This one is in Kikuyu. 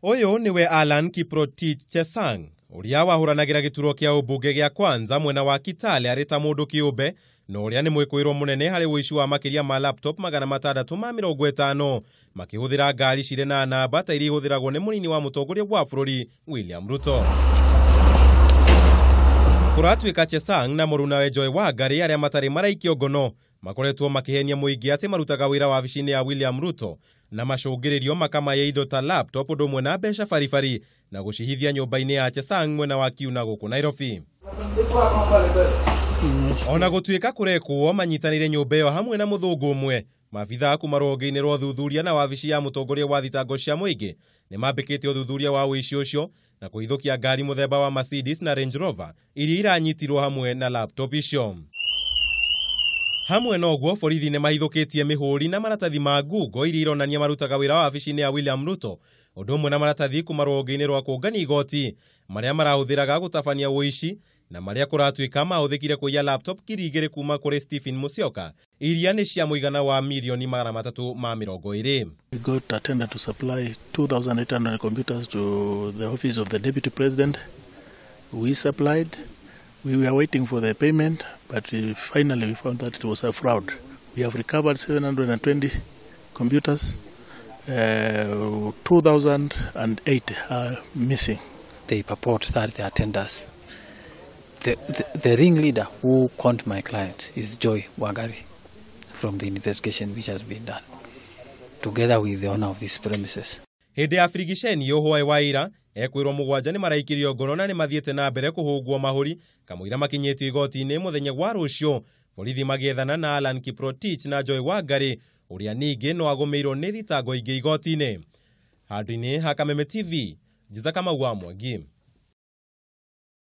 Ũyũ nĩwe Alan Kiprotich Chesang ũrĩa wahũranagĩra gĩturwa kĩa ũmbunge gĩa Kwanza mwena wa Kitale arĩ ta mũndũ kĩũmbe na ũrĩa nĩ mwĩkũĩrwo mũnene harĩ ũici wa makĩria ma laptop 650 makĩhũthĩra ngari cirĩ na namba ta iria ihũthĩragwo nĩ mũnini wa mũtongoria wa bũrũri William Ruto. Kũratuĩka Chesang na mũrunawe Joy Wangari arĩa matarĩ maraikio ngono makoretwo makĩhenia mũingĩ atĩ marutaga wĩra wabici-inĩ ya William Ruto na macũngĩrĩrio makamaya indo ta laptop ũndũ ũmwe na mbeca baribari na gũcihithia nyũmba-inĩ ya Chesang mwena wa Kiuna gũkũ Nairobi. Ona gũtuĩka kũrekwo manyitanĩire nyũmba ĩyo hamwe na mũthũngũ ũmwe, maabithaa kuma rũhonge-inĩ rwa ũthuthuria na wabici ya mũtongoria wa thitango cia mũingĩ nĩ mambĩkĩte ũthuthuria wa ũici ũcio na kũhithũkia ngari mũthemba wa Mercedes na Range Rover iria iranyitirwo hamwe na laptop icio. Hamwe na ũguo borithi nĩ mahithũkĩtie mĩhũri na maratathi ma ngungo iria ironania marutaga wĩra wabici-inĩ ya William Ruto ũndũ ũmwe na maratathi kuma rũhonge-inĩ rwa kũngania igoti marĩa marahũthĩraga gũtabania ũici na marĩa kũratuĩka mahũthĩkire kũiya laptop 2,000 kuma kũrĩ Stephen Musyoka iria nĩ cia mũigana wa mirioni 320. We got a tender to supply 2,800 computers to the office of the Deputy President. We supplied. We were waiting for the payment, but finally we found that it was a fraud. We have recovered 720 computers. 2,008 are missing. They purport that they are tenders. The ringleader who conned my client is Joy Wangari from the investigation which has been done, together with the owner of these premises. Hĩndĩ ya birigiceni ũhwaĩ wa ira ekwĩrwo mũgwanja nĩ maraikirio ngono na nĩ mathiĩte na mbere kũhũngwo mahũri kamũira makinyĩtio igoti-inĩ mũthenya wa rũciũ borithi magĩethana na Alan Kiprotich na Joy Wangari ũrĩa ningĩ no agũmĩirwo nĩ thitango ingĩ igoti-inĩ. Handũ-inĩ ha Kameme TV, Njiza Kamau wa Mwangi.